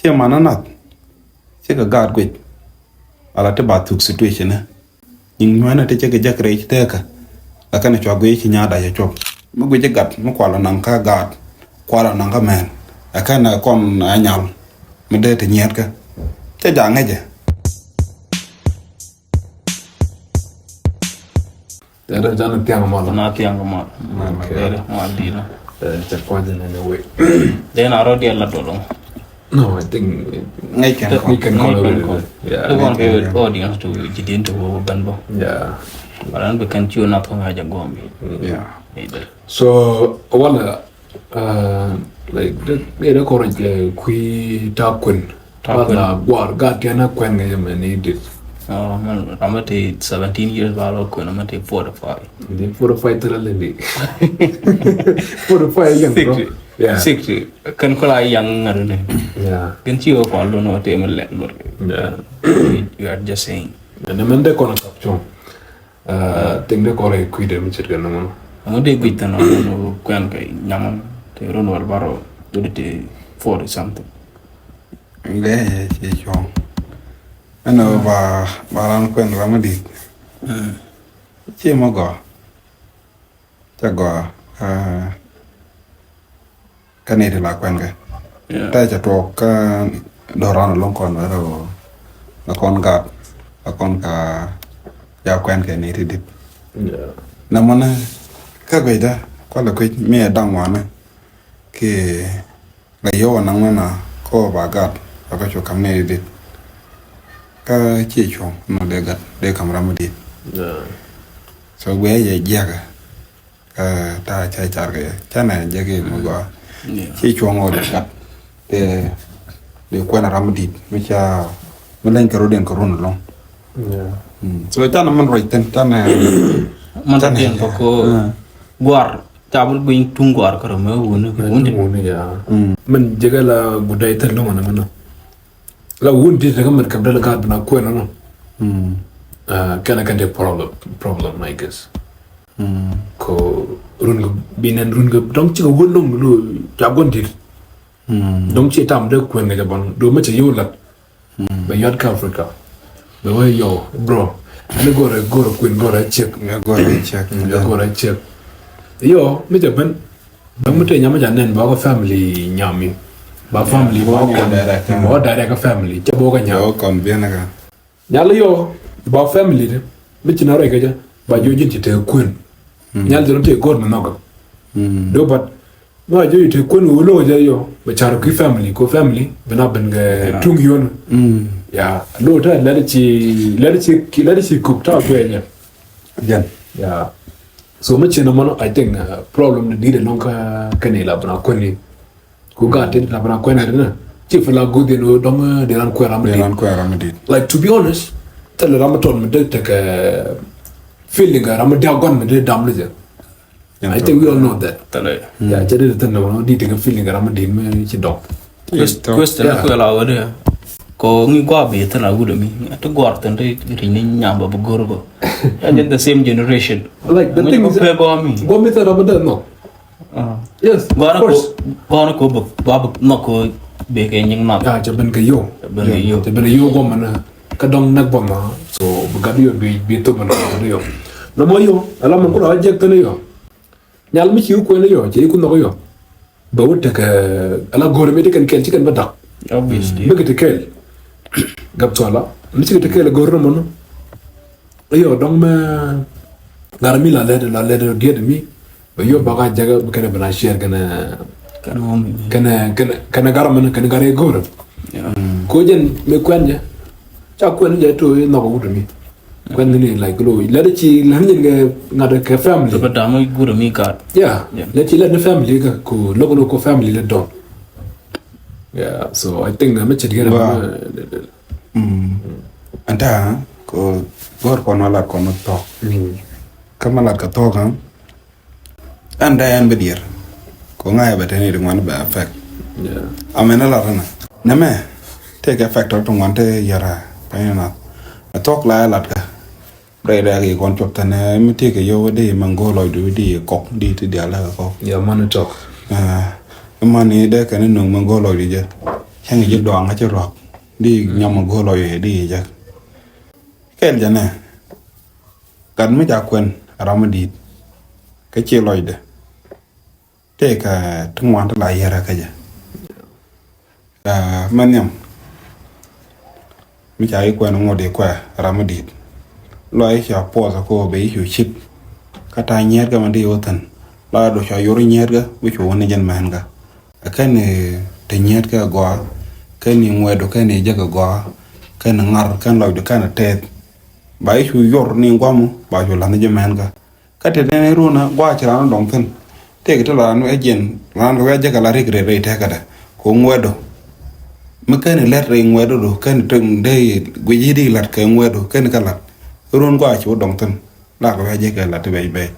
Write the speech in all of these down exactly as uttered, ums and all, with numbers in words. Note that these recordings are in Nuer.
Ciɛ man anath. Cikɛ gaat guic. Ala ti ba thuk situation ni. Nyiŋ nyuɛnɛ ti cikɛ jek rɛy ci tekä. Lakin cua guic ci nyaada cɛ cuɔp. Mi guic ci gat mi kual anaŋ kä gaat. Kual anaŋ kä mɛn. Ɛ kɛn ɛ kɔn ɛ nyal. Mi dee ti nyiɛt kä. Cɛ jaŋ ŋäcɛ. Dee dee jana thiaŋ mal. Na thiaŋ mal. Okay. Dee dee mal di na. Eh, cɛ kɔc in any way. Dee na rɔ diɛl la dolong. No, I think ŋäc kɛn kɔn. Ŋäc kɛn kɔn. Yeah. Te kɔn kɛ audience to jidin to wo ban bo. Yeah. Baran bi kan ciu na kɔn ŋa ja gombi. Yeah. Dee dee. So wala Uh, like, de, de, de kɔrɔ jɛ kui ta kun. Ta kun. Wala guar gat kɛn a kuɛn ŋa yɛ mɛ ni dit. Oh, man, I'm at seventeen years ba lo kun, I'm at forty-five. Di forty-five tɛrɛ lɛ di. Forty-five yɛn, bro. Sixty. Yeah. Sixty. Kan kula yang ŋa duni. Yeah. Kan ci o kɔn lo no te mɛ lɛ lor. Yeah. You are just saying. Ɛn mɛn de kɔn a kap chong. Tiŋ dee kɔrɛ kui̱dɛ mi ce̱tkɛ nɔmɔ. Ɛmɔ dee guic thin ɔ kuɛn kɛ nyamɔ ti run wal barɔ dee ti forty something. Gɛ yɛ ci cuɔ̱ŋ. Ɛn ɔ ba ba ran kuɛn ram mi di̱i̱t. Ci mɔ gɔaa. Cɛ gɔaa. Kä ni ti la kuɛn kɛ. Yeah. Tɛ cɛ tuɔɔk kä do̱ran lo̱ŋ kɔn wɛrɛ wä la kɔn gat la kɔn ka ja kuɛn kɛ ni ti dit. Yeah. Nɛ mɔnɛ kä guecdä kualɛ kuec mi ɛ daŋ wanɛ ki la yio̱w anaŋ nana kä wä ba gat la kä cu kam ni ti dit. Kä ci cuɔ̱ŋ nɔ dee gat dee kam ram mi dit. Yeah. So guecä yɛ jiäkä. Kä ta̱a̱ cä car kɛ canɛ jɛ kɛ mi gɔaa. Yeah. Ci cuɔ̱ŋ ɔ di kat. Dee dee kuɛn ram mi di̱i̱t mi ca mi leny kɛ rot in kɛ run ɛlɔ̱ŋ. Yeah. Mm. So canɛ min ruac thin canɛ. Man canɛ tiɛn kɛ ko guar ca bi guiny tuŋ guar kɛ rɔ mɛ wuni kɛ wuni. Wuni, yeah. Mm. Min jɛ kɛ la gudɛ thin lɔŋ ɛn mɛ nɔ. La wun ti tekɛ mɛt kɛ dɛl gaat bina kuɛn nɔ. Mm. Ah, kɛn a kɛn ti problem, problem, I guess. Mm. Ko run kɛ binɛn run kɛ dɔŋ cikɛ wun dɔŋ lo ca guan tit. Mm. Dɔŋ ci tam dee kuɛn kɛ jɛ bɔn do mɛ cɛ yow lat. Mm. Bɛ yɔt kä Africa. Bɛ wee yɔ bro. Ani gɔrɛ gɔrɛ kuɛn gɔrɛ cek. Gɔrɛ cek. Gɔrɛ cek. Yɔ mi cɛ ben. Dɔ̱ŋ mi te nyam mi ca nɛn ba kɔ family nyam mi. Ba family ba kɔ direct, ba kɔ direct kɔ family cɛ bɔ kɔ nyam. Ba kɔ kɔn biɛn ka. Nyal yɔ ba family de mi ci na rɛy kɛ jɛ ba jiɔ ji̱n ci te kuën. Nyal jɛ te go̱r mi nhɔk. Do but ma jiɔ te kuën wä lo̱k jɛ yɔ ba car ki family ko family bi na ben kɛ tuŋ yɔn. Ya lo̱k te lɛt ci lɛt ci lɛt ci kuk ta kuɛ nyɛ. Jɛn. Ya. So mi cin mɔnɔ, I think, uh, problem ni di̱t ɛlɔ̱ŋ kä kɛn ila bina kuɛni. Ku gat ti la bina kuɛni ri ni. Ci fi la guth in dɔŋ, uh, di ran kuɛ ram mi di̱t. Di ran kuɛ ram mi di̱t. Like, to be honest, thilɛ ram mi tɔt mi dee tekɛ feeling ram mi diak guan mi dee dam ni jɛ. I think we all know that. Thilɛ. Ya, cɛ di thilɛ mɔnɔ di tekɛ feeling ram mi di̱t mi ci dɔŋ. Question ni kuɛ la wä dee. Ko ŋi̱ gua bi thin a wut mi ti guar thin ti ri ni nyam ba bi gor ko. And then the same generation. Like the thing is, gua mi thin a bi dee no. Yes. Gua na ko gua na ko ba ba no ko be ke nying na. Ya, cɛ ben ke yo. Cɛ ben ke yo. Cɛ ben ke yo gua mana ka dɔŋ nak ba ma. So bi gat yo bi bi to mana yo. Na mo yo ala man ko la jek thin yo. Nyal mi ci ku kuɛn yɔ cɛ iku nhɔk yɔ. Bɛ wä tekɛ ala go̱o̱r mi ti kɛn kɛl ci kɛn bä dak. Obviously. Bikɛ ti kɛl. Gap cɔla mi ci kɛ ti kɛl go̱o̱r ni mɔnɔ. Yɔ dɔŋ mɛ ŋar mi la lɛt la lɛt diet mi. Bɛ yɔ baka jɛgɛ bi kɛn bɛ na share kɛn kɛn kɛn kɛn gar mɛn kɛn gar igo̱o̱r. Ko jɛn mi kuɛn jɛ ca kuɛn jɛ to inhɔk wut mi. Kuɛn ni like lo lɛ di ci lɛ ni kɛ ŋa̱t kɛ family. Tɔpɛ dam mi gurɛ mi gat. Yeah. Lɛ ci lɛ ni family kɛ ko lok lo ko family lɛ dɔn. Yeah, so I think mi cit gɛrɛ. Ɛn ta ko gɔr kɔn wa lat kɔn thɔk. Kä ma lat kɛ thɔk. Ɛn dee ɛn bi diɛɛr ko ŋa̱c ɛ bɛ teni ti ŋuan bɛ affect. Amɛn ɛ lat ɛnɛ nɛmɛ tëëkɛ affect tɔk ti ŋuan te yɛra pɛn na. Ɛ thɔk la ɛ lat kä rɛy rɛk yi kɔn cuɔp tɛnɛ mi tëëkɛ yio̱w di mɛ go̱o̱r lɔcdu di kɔk di ti dial lɛ kɛ kɔk. Yɛ mani tɔk. Mani dee kɛn ni nuŋ mɛ go̱o̱r lɔcdu jɛ. Ɛŋ ji̱ dɔaŋ kä ci rɔak di nyam a go̱o̱l lɔc di jɛ. Kɛl jɛ nɛ gat mi ca kuɛn ram mi di̱i̱t kä ci lɔcdɛ. Tëëkɛ ti ŋuan ti la yɛrɛ kä jɛ. Mɛ nhiam mi ca i̱ kuɛn ŋot i̱ kuɛ ram mi di̱i̱t. Lɔc i̱ ca puɔth kä bɛ i̱ cu cip kä ta̱a̱ nyiɛɛt kä mi di wä thi̱n. Lɔc i̱ du ca yor nyiɛɛt kä bi cu wä ni jɛn mɛn kä. Kɛn i̱ te nyiɛɛt kä gɔaa, kɛn i̱ ŋuɛɛdu, kɛn i̱ jek kä gɔaa, kɛn i̱ ŋar, kɛn lɔcdu, kɛn i̱ tɛth. Ba i̱ cu yor ni gua̱mu ba cu la̱th ni jɛ mɛn kä. Kä te nɛn i̱ run a gua̱a̱ ci raan dɔ̱ŋ thi̱n. Tëëkɛ ti la raan wee jiɛn raan kɛ wee jek ala rik rɛy rɛy tɛkädɛ kɛ ŋuɛɛdu. Mi kɛn i̱ lɛt rɛy ŋuɛɛdu du kɛn i̱ te dee guic i̱ di la̱t kɛ ŋuɛɛdu kɛn i̱ kä la̱t. Run gua̱a̱ ci wä dɔ̱ŋ thi̱n. La kɛ wee jek kɛ la̱t ti bɛc bɛc.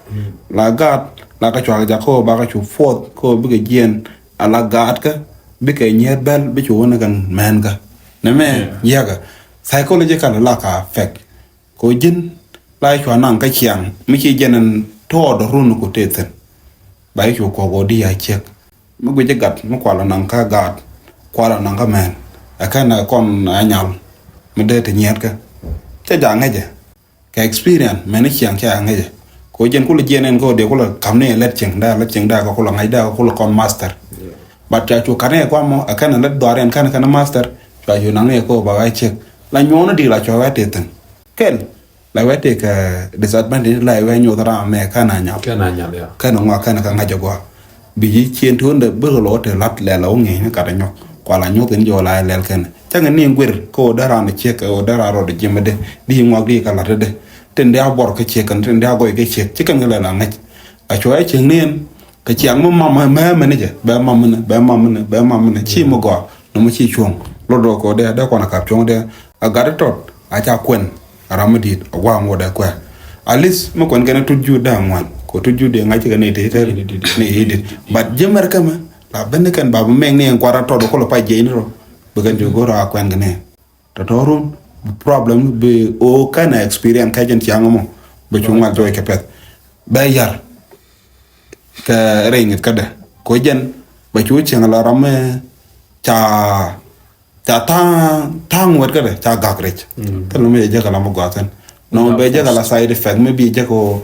La gaat la kɛ cuak jak kä wä ba kɛ cu puɔth kä wä bikɛ jiɛn ala gaatkä bikɛ nyiet bɛl bi cu wä ni kɛn mɛn kä. Nɛ mɛ yɛkɛ psychological la ka affect. Kɛ ɣöö ji̱n la cua naŋ kä ciaŋ mi ci jɛn ɛn tɔɔt run ku tëë thi̱n. Ba i̱ cu kuɔk ɣöö di a ciek mi guic i̱ gat mi kual anaŋ kä gaat kual anaŋ kä mɛn. Ɛ kɛn ɛ kɔn ɛ nyal mi dee ti nyiɛɛtkä. Cä jaak ŋäcɛ kɛ experience mɛn i̱ ciaŋ cä jaak ŋäcɛ. Kɛ ɣöö jɛn kulɛ jiɛn ɛn kä ɣöö dee kulɛ ka̱m ni ɛ lät cieŋ dee lät cieŋ dee kɛ kulɛ ŋa̱c dee kɛ kulɛ kɔn master. But ca cu ka̱n ɛ kuam mɔ ɛ kɛn ɛ lät dhuaar ɛn kɛn ɛ kɛn ɛ master. Cua cu naŋ ni ɛ kä ɣöö ba ɣä ciek la nyuɔ̱ɔ̱n i̱ di la cua ɣä tëë thi̱n. Kɛl la wee tëëkɛ disadvantage la wee nyoth ram mɛ kɛn a nyal. Kɛn a nyal, ya. Kɛn a ŋɔak kɛn a kɛ ŋa̱c a gɔaa. Bi ji̱ cien ti wundɛ bi kɛ lo̱ te la̱t lɛl a wä ŋi̱i̱c ni kat a nyɔk kua la nyoth in jɔɔl a lɛl kɛn. Cäŋ ni in guir kä wä dee ran ciek kɛ wä dee ran rɔɔd ji̱ mi dee di ŋɔak di kɛ la̱t dee tin di a buɔr kä ciek kɛn tin di a gɔy kä ciek ci kɛn kɛ lɛl a ŋäc. A cuɔ a cieŋ ni in kɛ ciaŋ mi mam mɛ mɛ ni jɛ bɛ mam mi ni bɛ mam mi ni bɛ mam mi ni ci mi gɔaa ni mi ci cuɔ̱ŋ. Lot rɔ kɛ wä dee dee kuan a kap cuɔ̱ŋ dee a gat tɔt a ca kuɛn. Ram mi di̱i̱t a gua̱a̱ ŋot ɛ kuɛ. At least mi kuɛn kɛn a tut jut da̱a̱ ŋuan kɛ tut jut dee ŋa̱c kɛ ni te te ni i̱ di̱t. But ji̱ mɛr kɛmɛ la ben ni kɛn ba bi mɛŋ ni ɛn kuat a tɔt kolo pa jiɛc ni rɔ. Bi kɛn ti go̱r a kuɛn kɛ ni tɔtɔrun problem bi o kɛn a experience kɛ jɛn ciaŋ mɔ. Bi cu ŋual jɔɔc kɛ pɛth bɛ yar kɛ rɛy ŋi̱th kädɛ kɛ jɛn ba cu cieŋ la ram mɛ ca ca ta̱a̱ ta̱a̱ ŋuɛt kädɛ ca gak rɛc. Thil mi jɛ jek ala mi gɔaa thi̱n nɔ bɛ jek ala side effect mi bi jek o.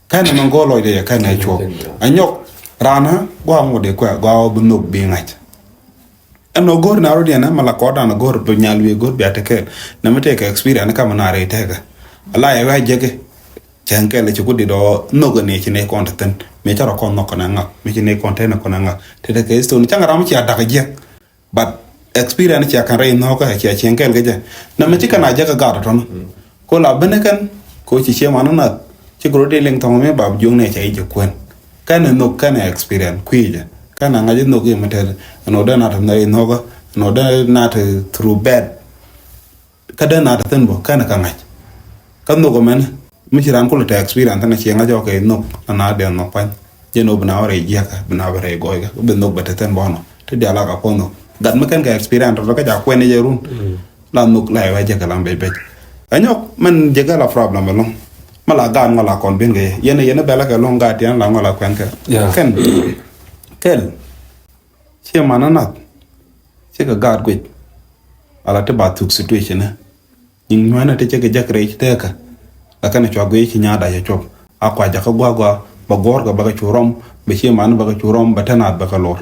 Kɛn mɛ go̱o̱r lɔcdɛ yɛ kɛn ɛ cuɔp a nyɔk. Raan ɛ gɔaa ŋuɔt dee kuɛ gɔaa bi nhok bi ŋa̱c. Ɛn nɔ go̱o̱r na rot yɛn ɛ mɛ la kɔɔt dan go̱o̱r bi nyal wi̱i̱ go̱o̱r bi a tekɛɛl nɛ mi tëëkɛ experience kamɛ na rɛy tɛkɛ. Ala yɛ wɛ a jek cɛŋ kɛl ci ku dit ɔ nhok ni ci ni kɔn te thi̱n mi ca rɔ kɔn nhok kɔn ɛ ŋak mi ci ni kɔn te ni kɔn ɛ ŋak. Te te kɛ history cäŋ ram ci a dak jiɛk. But experience ci a kɛn rɛy nhok kä ci a cieŋ kɛl kɛ jɛ. Nɛ mi ci kɛn a jɛ kɛ gat tɔn ko la ben kɛn ko ci cie man nath ci gro di liŋ thɔŋ mi bab juŋ ni ca i̱ jɛ kuɛn. Kɛn ɛ nhok kɛn ɛ experience kui̱ jɛ kɛn ɛ ŋa̱c ɛ nhok i̱ mi tɛth. Ɛn ɔ dee na te rɛy nhok kä ɛn ɔ dee na te through bed. Kä dee naat a thi̱n bä kɛn kä ŋa̱c. Kä nhök ɛmɛn mi ci raan kulɛ tɛ experience thi̱n a ciɛ ŋa̱c ɔ kɛ nhök a naat dee nhök pa̱ny. Jɛn ɔ bi na wä rɛy jiäkä bi na wä rɛy gɔɔykä bi nhök bɛ te thi̱n bä nɔ ti diaal a ka puɔ̱n nhök. Gat mi kɛn kɛ experience tɔtɔ kä ca kuɛn i̱ jɛ run. La nhök la iwɛ jɛ kɛ lam bec bec. Ɛ nyɔk mɛn jɛ kɛ la problem ɛlɔ̱ŋ. Ma la gaat ŋɔ la kɔn bin kɛ yɛn yɛn bɛlɛ kɛ lɔ̱ŋ gaat yɛn la ŋɔ la kuɛn kɛ kɛn kɛl. Ciɛ man anath cikɛ gaat guic. Ala ti ba thuk situation ni nyiŋ nyuɛnɛ ti cikɛ jek rɛy tɛɛkä. Lakin cua guic ci nyaada cɛ cop a kua jakä gua̱a̱ gua̱a̱ bɛ guɔ̱ɔ̱rkɛ bɛ kɛ cu rɔm bɛ ciɛ man bɛ kɛ cu rɔm bɛ te naath bɛ kɛ lor.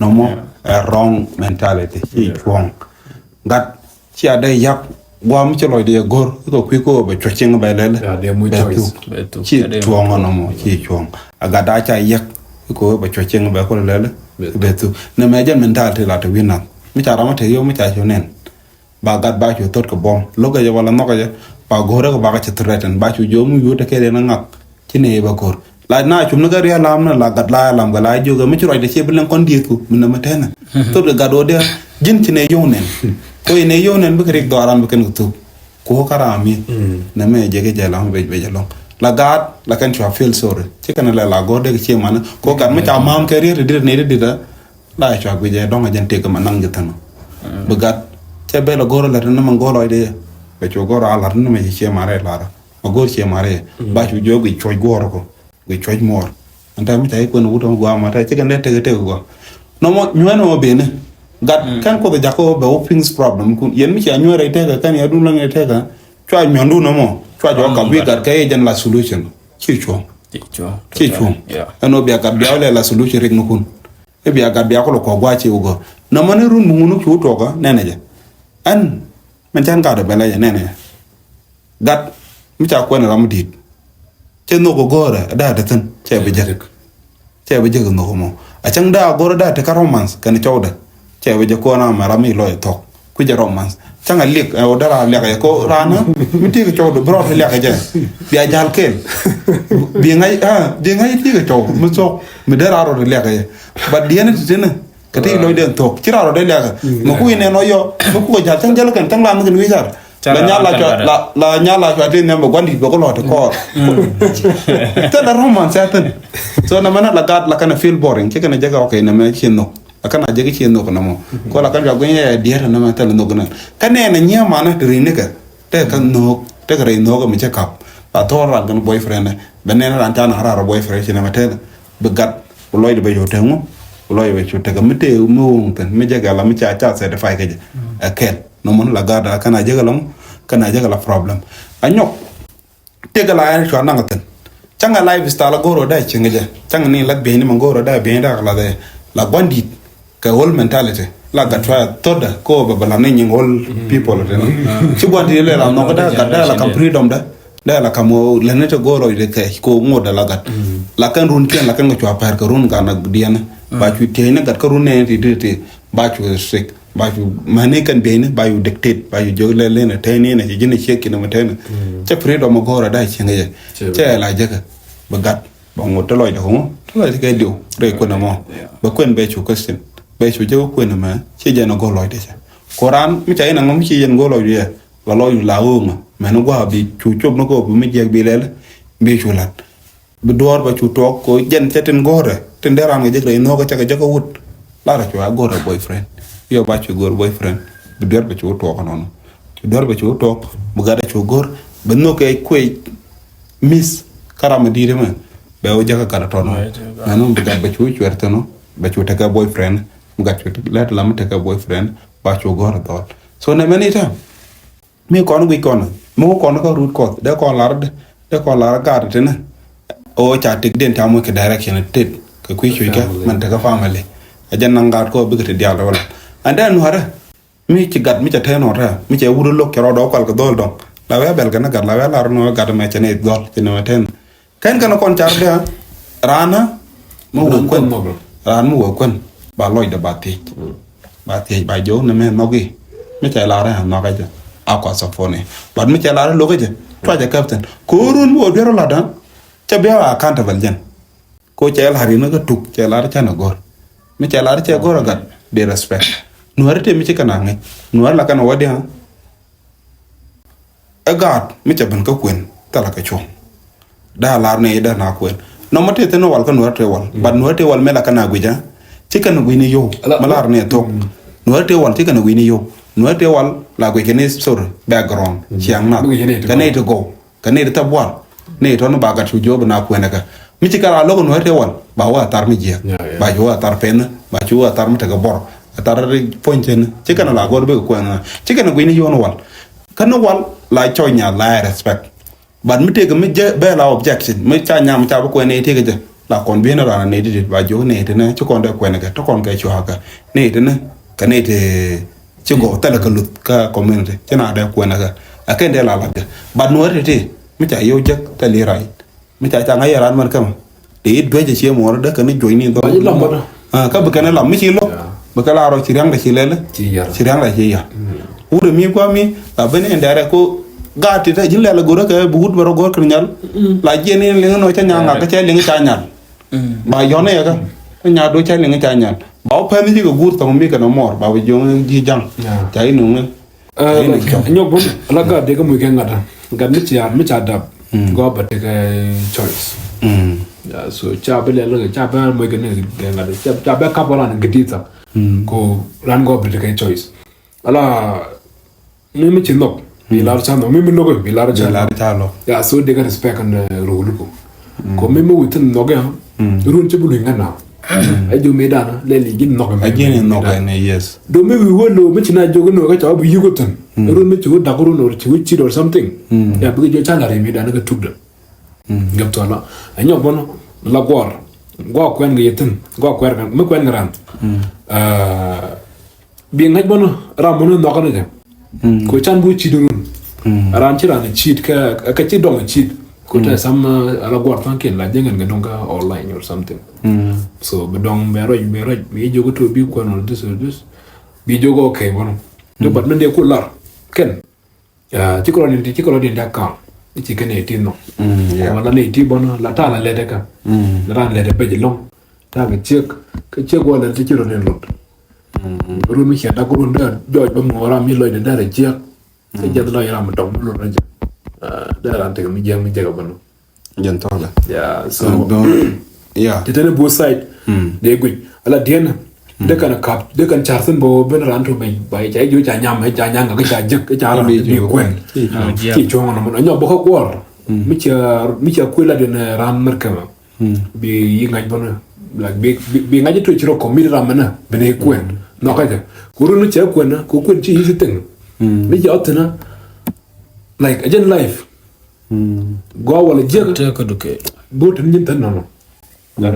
Nɔmɔ ɛ wrong mentality ci cuɔ̱ŋ. Gat cia dee yak guam ci lɔcdɛ yɛ go̱r kɛ kui̱ kä bɛ cuɔ̱c cieŋ bɛ lɛl. Bɛ thuk ci cuɔ̱ŋ ɔ nɔmɔ ci cuɔ̱ŋ. A gat a ca yak kɛ bɛ cuɔ̱c cieŋ bɛ kulɛ lɛl. Bɛ thuk nɛ mɛ jɛn mentality la te wi̱n nath mi ca ram a te yom mi ca cu nɛn. Ba gat ba cu thot kɛ buɔ̱m lo̱k kɛ jɛ wala nhɔk kɛ jɛ ba go̱r kɛ ba kɛ ci threaten ba cu jom mi yut kɛ den a ŋak. Ci nɛ bɛ go̱r la na cum ni kɛ rial lam ni la gat la lam kɛ la jiök mi ci ruacdɛ ci bi lɛŋ kɔn dieth ku mi nɛ mi tɛnɛ. Thot kɛ gat wä diɛ ji̱n ci nɛ yio̱w nɛn. Ko yi nɛ yio̱w nɛn bikɛ rik dhɔaran bi kɛn kɛ thuk. Ko ka ram mi nɛ mɛ jɛ kɛ jɛ lam bec bec alɔŋ la gat la kɛn cua feel sorry ci kɛn lɛ la go̱r dek ci man ko gat mi ca mam kɛ riet dit ni dit. La cua guic ɛ dɔŋ a jɛn tëk ma naŋ jɛ thin. Bi gat cɛ bɛ la go̱r a lat ni ma go̱r lɔcdɛ yɛ bɛ cu go̱r a lat ni ma ci ciɛ ma rɛ lar. Ma go̱r ciɛ ma rɛ ba cu jiɔ guic cuɔc guɔr ko guic cuɔc muɔr. Ɛn tɛ mi ca i̱ kuɛn wut ɔ gua ma tɛ cikɛ nɛ tëk tëk gua. Nɔmɔ nyuɛn ɔ beni. Gat kɛn Kuoth jakä bɛ wä fix problem kun. Yɛn mi cia nyuɛɛr rɛy tɛkɛ kɛn ya dun laŋ rɛy tɛkɛ. Cua nyuɔndun ɛmɔ. Cua jɔ kap wi̱i̱ gat kɛ yɛ jɛn la solution. Ci cuɔ̱ŋ. Ci cuɔ̱ŋ. Ci cuɔ̱ŋ. Yeah. Ɛn ɔ bia gat bia wä lɛ la solution rik ni kun. I̱ bia gat bia kulɛ kɔk gua̱a̱c ci wä gɔ̱r. Nɔmɔ ni run mi ŋun wä cu wä tuɔkä nɛnɛ jɛ. Ɛn min can gat ɔ bɛ lɛ jɛ nɛnɛ jɛ. Gat mi ca kuɛn ram mi di̱i̱t. Cɛ nhok ɔ go̱o̱rɛ daa te thi̱n cɛ bi jek. Cɛ bi jek nhok ɔ mɔ a cäŋ daa go̱o̱rɛ daa te kä romance kɛn cɔwdɛ. Cɛ bi jek ko̱n amɛ ram mi lɔc thɔk kui̱cɛ romance. Cäŋ a liɛk ɛ wä dee raa liɛk ɛ ko raan mi ti̱i̱ kɛ cɔwdɛ bi rɔɔd liɛk ɛ jɛ. Bia jal kel. Bi ŋa̱c bi ŋa̱c ti̱i̱ kɛ cɔw mi thok mi dee raa rɔɔd liɛk ɛ jɛ. But diɛn ti ti ni. Kɛ ti lɔcdɛ thok ci raa rɔ dee liakä. Mɛ ku inɛ nɔ yɔ mɛ ku kɛ jal cäŋ jäl kɛn cäŋ la mi kɛn wi̱i̱ car. La nyal la cua la la nyal la cua ti nɛm bɛ gua̱n dit bɛ ku lɔ ti kɔɔr. Tɛ la romance ɛ thin. So na mɛ na la gat la kɛn a feel boring ci kɛn a jɛ kɛ okay na mɛ ci nhok. La kɛn a jɛ kɛ ci nhok na mɔ. Ko la kɛn cua gui̱n yɛ diɛt na mɛ tɛ la nhok na kɛn nɛ na nyiɛ manɛ ti ri ni kɛ. Tɛ kɛ nhok tɛ kɛ rɛy nhok mi cɛ kap. La thɔɔr ran kɛn boyfriend bɛ nɛn ran ca na ran rɔ boyfriend ci na mɛ tɛ. Bi gat bi lɔcdɛ bɛ cu teŋu bi lɔcdɛ bɛ cu tekɛ mi tëë mi woŋ thin mi jɛ gɛl mi ca ca certify kɛ jɛ. Ɛ kɛl nɔmɔ ni la gat a kɛn a jɛ gɛl ɔŋ kɛn a jɛ gɛl a problem. A nyɔk tëë gɛl a ɛn cua naŋ thin. Cäŋ a lifestyle a go̱o̱r ɔ dee cieŋ jɛ cäŋ ni la bieyni ma go̱o̱r ɔ dee bieyni dee la dhɛ la gua̱n di̱t. Kɛ whole mentality la gat cua thotdɛ ko bɛ bɛ la ni nyiŋ whole people thin. Ci gua̱n di̱t lɛ la nhɔk dee gat dee la kam freedom dɛ. Dee la kam ɣöö lɛn ni te go̱o̱r rɔy de kɛ ko ŋot dee la gat. La kɛn run kiɛn la kɛn kɛ cua pɛr kɛ run gan a diɛn. Ba cu tiey ni gat kä run nɛn ti ti ti ba cu sik ba cu mani kɛn biey ni ba cu dictate ba cu jok lɛ lɛn te ni na ci ji̱n ciek kin ma te ni. Cɛ freedom go̱o̱r a da cieŋ yɛ cɛ la jek. Bɛ gat bɛ ŋot te lɔc de ko ŋo te lɔc de kɛ diw rɛy kuɛn mɔ. Bɛ kuɛn bɛ cu question bɛ cu jek kuɛn mɛ ci jɛn go̱o̱r lɔc de cɛ. Ko ran mi ca in a ŋɔ mi ci jɛn go̱o̱r lɔc de yɛ. La lɔc la ɣööŋä mɛn gua̱a̱ bi cu cop ni kɛ ɣöö bi mi jiɛk bi lɛl bi cu la̱t. Bi duɔ̱ɔ̱r ba cu tuɔɔk kɛ ɣöö jɛn cɛ tin go̱o̱rɛ tin dee raan kɛ jek rɛy nhöökä cɛ kɛ jek kɛ wut. Lar cu a go̱o̱rɛ boyfriend. Yɔ ba cu go̱o̱r boyfriend bi duer ba cu tuɔɔk nɔnɔ. Cu duer ba cu tuɔɔk bi gat a cu go̱o̱r bi nhök kɛ kuec miss. Kä ram mi di̱i̱t mɛ bɛ wä jek kɛ gat a tɔnɔ. Mɛn bi gat ba cu cuɛr tɔnɔ ba cu tekɛ boyfriend. Bi gat cu lɛt lam tekɛ boyfriend ba cu go̱o̱r a dhɔl. So nɛ mɛn i̱ tɛm. Mi kɔn guic kɔn mi ku kɔn kä root cause dee kɔn lar dee kɔn lar gaat tini. O ca tik den ca muc kɛ direction tet kɛ kui̱ cuc kɛ man tekä family. A jɛ naŋ gaat kɔ bikɛ ti dial wala. And then nuarɛ mi ci gat mi ca tɛn ɔtɛ mi ca wut lo̱k ca rɔɔdɔ kual kɛ dhol dɔŋ. La wee bɛl kɛn gat la wee lar nuarɛ gat mɛ cɛ ni dhol ci ni mɛ tɛn. Kɛn kɛn kɔn car dee raan mi wee kuɛn. Raan mi wee kuɛn ba lɔcdɛ ba thiec. Ba thiec ba jiök ni mɛ nhɔk i̱ mi cɛ lar ɛ nhɔk ɛ jɛ. A kua sɔpɔni but mi cɛ lar ɛ lo̱k ɛ jɛ. Cua jɛ captain ko̱o̱run mi wee duer lat dan. Cɛ bia accountable jɛn. Ko cɛ lar in kä tuk cɛ lar cɛ na go̱r. Mi cɛ lar cɛ go̱r ɛ gat bi respect. Nuäri te mi ci kɛn a ŋäc nuäri la kɛn a wä dia̱a̱. Ɛ gaat mi ca ben kä kuën thilɛ kɛ cuɔ̱ŋ. Daa lar ni dee na kuën nɔmɔ tëë thin wal kä nuäär tëë wal but nuäär tëë wal mi la kä na guic ɛ. Ci kɛn guic ni yio̱w mi lar ni thok. Nuäär tëë wal ci kɛn guic ni yio̱w. Nuäär tëë wal la guic kɛ ni sorry background ciaŋ nath kɛ ni ti gɔw. Kɛ ni ti thap wal ni tɔn ba gat cu jiɔp na kuën ɛ kɛ. Mi ci kɛ la lo̱k nuäär tëë wal ba wä a thar mi jiɛk. Ba cu wä a thar pɛn ba cu wä a thar mi tekɛ bɔr. A thar puɔ̱ny cɛn ci kɛn la gɔr bek kuën ɛ ci kɛn guic ni yio̱w ni wal. Kä ni wal la cɔc nya la respect. But mi tëëkɛ mi jɛ bɛ la objection mi ca nyam ca bi kuɛn ni tëëkɛ jɛ la kɔn bi ni ran ni ti ba jiök ni ti ni ci kɔn dee kuɛn kɛ ti kɔn kɛ cuakä ni ti ni kɛ ni ti ci gɔw thɛlɛ kɛ luth kä community ci na dee kuɛn kɛ a kɛn dee la lat kɛ. But nuɔr ti ti mi ca yio̱w jek thɛli right. Mi ca ca ŋa̱c yɛ ran mɛn kämɛ. Dee it duec ɛ cie muɔɔr dee kɛn juɔc ni dhɔl. Ba ji̱ lam bä dä. Ah, kä bi kɛn lam mi ci lo̱k. Yeah. Bi kɛ la rɔ ci riaŋdɛ ci lɛlɛ. Ci yar. Ci riaŋdɛ ci yar. Mm. Wut mi kua mi la ben in dɛrɛ ko gaat ti te ji̱n lɛlɛ go̱rä kɛ bi wut bɛ rɔ go̱r kɛn nyal. Mm. La jiɛn in liŋ nɔ ca nyaŋ ŋak kä cɛ liŋ ca nyal. Mm. Ba yɔn yɛ kä. Kä nya do ca liŋ ca nyal. Ba wä pɛn ci kɛ guur thɔŋ mi kɛn mɔɔr ba bi jiɔŋ ji̱ jaŋ. Yeah. Ca in nuŋ. Nyɔk bun la gat dee kä muc kɛ ŋa̱t gat mi cia mi cia dap. Gɔaa bɛ tekɛ choice. So ca bi lɛl ca bɛ muc kɛ ni kɛ ŋa̱t ca bɛ kap ran gidi thap. Ko ran gɔaa bɛ tekɛ choice. Ala mi mi ci nhɔk bi lar ca nhɔk mi mi nhɔk bi lar ca nhɔk. Ya so dee kä respect kan rol ko. Ko mi mi wi̱thin nhɔk ya run ci bi luny ŋa̱t na. Ɛ ji̱ mëëdan lɛ li ji̱ nhɔk. Ɛ ji̱ ni nhɔk ɛn, yes. Do mi wi̱i̱ wä lo̱o̱ mi ci na jiök inɔ kä cɔk bi yuk ithin. Run mi ci wä dak run or ci wä cit or something. Ya bikɛ jiök ca la̱r i̱ mëëdan kä tukdä. Gɛp thɔl la ɛ nyɔk bɔnɔ la guɔr. Guɔr kuɛn kɛ yɛ thi̱n guɔr kuɛn kɛ mi kuɛn kɛ ran. Bi ŋa̱c bɔnɔ ram bɔnɔ nhɔk ni jɛ. Ko can bu cit run. Ran ci ran cit kɛ kɛ ci dɔŋ cit. Ko tɛ sam ala guɔr thaŋ kin la jɛ ŋɛn kɛ dɔŋ kɛ online or something. So bi dɔŋ bɛ rɔc bi rɔc bi jiök to bi kuɛn or this or this. Bi jiök okay bɔnɔ. Jɔ bat mi dee ku lar kɛn. Ci kɔlɔ ni ci kɔlɔ ni da kaŋ. Ci kɛn ɛ ti nɔ. Wala ni ti bɔnɔ la ta la lɛ dɛ ka. La ran lɛ dɛ bɛ ji̱ lɔŋ. Ta kɛ ciek kɛ ciek wala ti ci rɔ ni lot. Run mi ciɛ dak run dee jɔɔc bä ŋuɔra mi lɔc dee dee rɛ ciek. Cɛ jɛth lɔc ram mi dɔŋ mi lot rɛ jɛ. Dee ran tek mi jiɛk mi jɛk bä nɔ. Jɛn thɔlɛ. Yeah, so ti teni both side. Dee guic ala diɛn. Dee kan kap dee kan car thin bä ben ran to ben ba ca ji̱ ca nyam ca nyam ka ca jek ca ran bi kuɛn. Ci cuɔŋ nɔ mɔ nyɔ bä ka kuɔr. Mi ca mi ca kuila den ran mer kema. Bi yi ŋa̱c bä nä. Like bi bi bi ŋa̱c to ci rɔ kɔmit ram mɛ nä ben yi kuɛn. Nɔ ka jɛ. Ku run ni ca kuɛn nä ku kuɛn ci yi ci thing. Mi ca ɔth nä. Like a jɛn life. Gua wala jiɛk. Te ka duke. Bo tin nyin thin nɔnɔ.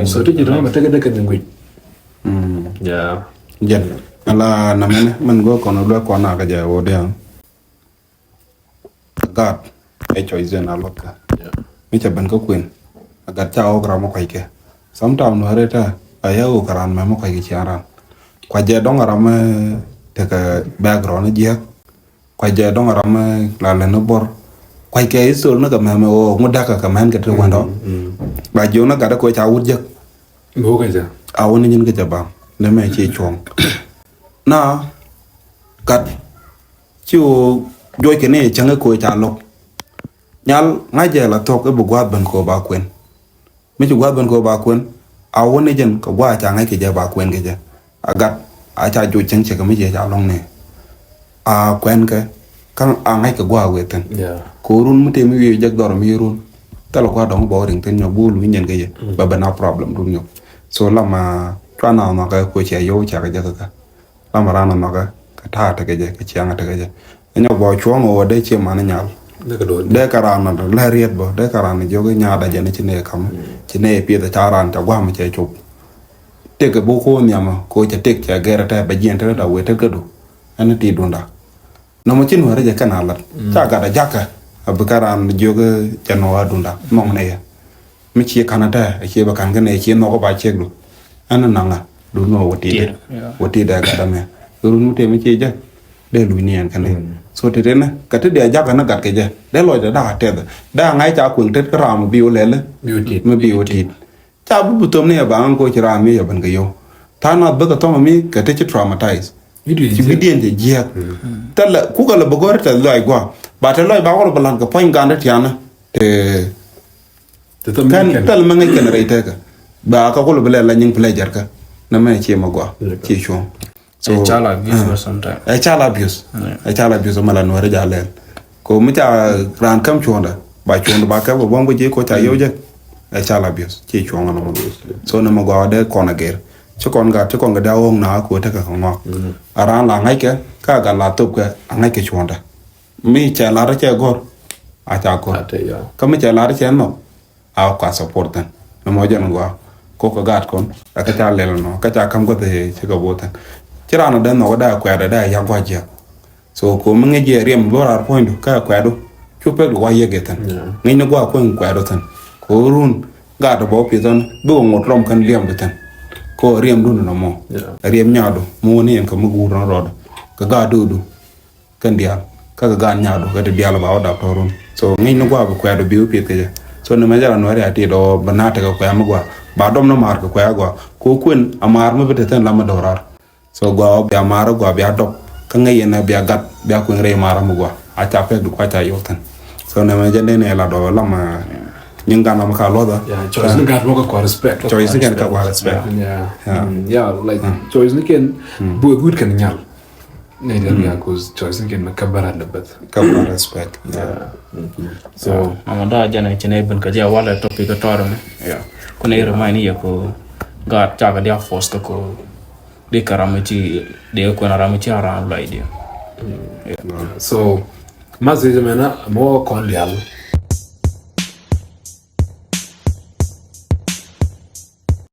So ti ci tɔnɔ ma teke deke ni guic. Yeah. Jɛn ala namɛnɛ mɛn go kɔnɔ luɛ kɔn a ka jɛ wɔ diaŋ. Gat ɛ choice in a luɔt kɛ. Mi cɛ ben kä kuën a gat ca wok ram mi kuac kɛ. Sometime nuɔri tɛ a yɛ wok ran mɛ mi kuac kɛ cian ran. Kua jɛ dɔŋ ram mi tekɛ background jiɛk. Kua jɛ dɔŋ ram mi la lɛ ni bor. Kua kɛ history ni kɛ mɛ mi wok ŋu dakɛ kɛ mɛn kɛ ti wendɔ. Ba jiw ni gat ko ca wut jɛk. A wuni nyin kɛ jɛ ba ni mɛ ci cuɔŋ. Na gat Ci ɣöö juɔc kɛ ni cäŋ ɛ köö ca lo̱k. Nyal ŋa̱c jɛ la thuɔ̱k i̱ bi gua̱a̱th ben köö ba kuën. Mi ci gua̱a̱th ben köö ba kuën a wä ni jɛn kɛ gua̱a̱th ca ŋa̱c kɛ jɛ ba kuën kɛ jɛ. A gat a ca juɔc cäŋ cɛ kɛ mi cɛ ca lɔ̱ŋ ni. A kuɛn kɛ kä a ŋa̱c kɛ gua̱a̱th wëë thi̱n. Kɛ ɣöö run mi tëë mi wi̱i̱ jɛk dhɔr mi run. Thilɛ gua̱a̱th dɔ̱ŋ bɛ wä riŋ thi̱n nyɔk bi wä luny jɛn kɛ jɛ bɛ ben a problem dun nyɔk. So lam a cua na nhɔkɛ kuɛ cɛ yio̱w cakɛ jɛ kɛ kɛ. Lam a ran a nhɔkɛ kɛ ta̱a̱ tekɛ jɛ kɛ ciaŋ tekɛ jɛ. Ɛ nyɔk bɔ cuɔ̱ŋ ɣöö dee cie man nyal. Dee kɛ raan a lɛ riet bɔ dee kɛ raan a jiök i̱ nyaat a jɛn i̱ ci nɛ kam ci nɛ pieth a ca raan ca gua̱a̱m cɛ cop. Tekɛ buk ko̱o̱n nhiamä ko̱ cɛ tek cɛ gɛr a tɛ bɛ jiɛn te ret a wee tet kädu. Ɛn ti dunda. Nɔmɔ ci nuäärä jɛ kɛn a lat ca gat a jakä a bi kɛ raan jiök jɛ nɔɔk a dunda mɔŋ nɛ yɛ. Mi cie ka̱n a tɛ a cie bɛ ka̱n kɛ nɛ cie nhɔk ba ciek du. Ɛn naŋ a du nɔ wä tit wä tit dɛ gat a mɛ. Run mi tëë mi cie jɛ dee luc ni ɛn kɛ nɛ. So ti ti nɛ kɛ ti dee a jakä ni gat kɛ jɛ dee lɔc dɛ dak a tɛth dee a ŋa̱c ca kueŋ tet kä ram mi bi wä lɛl mi bi wä tit. Ca bi bi thom ni ɛ baŋ ko ci ram mi yɛ ben kɛ yio̱w. Tha̱a̱ŋ nath bäkɛ thɔm mi kɛ te ci traumatize. Ci wi̱diɛn cɛ jiääk. Thilɛ kukɛ lɛ bi gɔ̱r tɛth lɔc gua̱a̱ ba te lɔc ba wä lɛ bi la̱t kɛ puɔ̱ny gan te tianä. Te kɛn thilɛ mi ŋäc kɛn rɛy tekɛ ba kä kulɛ bi lɛ la nyiŋ pleasure kä. Nɛ mɛ ci mɛ gua̱a̱ ci cuɔ̱ŋ. So ɛ child abuse or sometimes. Ɛ child abuse. Ɛ child abuse mɛ la nuɔrɛ ja lɛl. Ko mi ca raan käm cuɔ̱ndɛ ba cuɔ̱ndɛ ba kɛ bä buɔ̱m kɛ ji̱ ko ca yio̱w jɛ. Ɛ child abuse ci cuɔ̱ŋ nɔmɔ. So nɔmɔ gɔaa dee kɔn a gɛr ci kɔn gat ci kɔn kɛ dee a ɣɔ̱ŋ na ko tekɛ kɛ ŋɔak. A raan la ŋa̱ckɛ ka gat la thopkɛ a ŋa̱ckɛ cuɔ̱ndɛ. Mi cɛ lar cɛ gɔ̱r a ca gɔ̱r. Kä mi cɛ lar cɛ nhɔk. A kua support thin ni mɔ jɛn gua ko kä gaat kɔn ɛ kä ca lɛl nɔ kä ca kam guath ci kɛ bo thin. Ci ran dee nhɔk dee kuɛɛt dee yak gua jiɛk. So ko mi ŋic jɛ riɛm bä rar puɔ̱nydu kä kuɛɛdu cu pek du wa yiek thin. Ŋic ni gua kueŋ kuɛɛdu thin ko run gaat bä pieth thin bi wä ŋot rɔm kɛn liɛm bi thin. Ko riɛm dun nɔ mɔ riɛm nyaadu mi wä ni yɛn kɛ mi guur nɔ rɔɔdu kɛ gaat duudu. Kɛn diaal kä kɛ gaat nyaadu kä ti diaal ba wä dap tɔrun. So ŋi̱ny ni gua̱a̱ bi kuɛɛdu bi wä pieth kɛ jɛ. So ni mɛ jɛ la nuɛri a ti dɔ bɛ na tekɛ kuɛɛ mi gua̱a̱ ba dɔm ni maar kɛ kuɛɛ gua̱a̱ ko kuën a maar mi bi te thin lam mi dɔrar. So gua̱a̱ bia maar gua̱a̱ bia dɔp kä ŋäc yɛn bia gat bia kuën rɛy maar mi gua̱a̱ a ca pɛk di kua̱ ca yɔk thin. So ni mɛ jɛ dee ni la dɔ lam nyin gan lam ka luɔth. Choice ni gat mɔ ka kua respect. Choice ni kɛn ka kua respect. Yeah, like choice ni kɛn buɛ gut kɛn nyal. Nɛ jɛ bia cause choice ni kɛn mɛ ka bara ni beth. Ka bara respect. Yeah. So mama da jana cine bin ka jɛ wala topic ka tɔrɔ ni. Yeah. Kuna ira mai ni yako gaat cakɛ dia force kä ko di kɛ ram mi ci di kɛ kuɛn ram mi ci around lɔcdiɛn. So math is mɛn a mɔ kɔn dial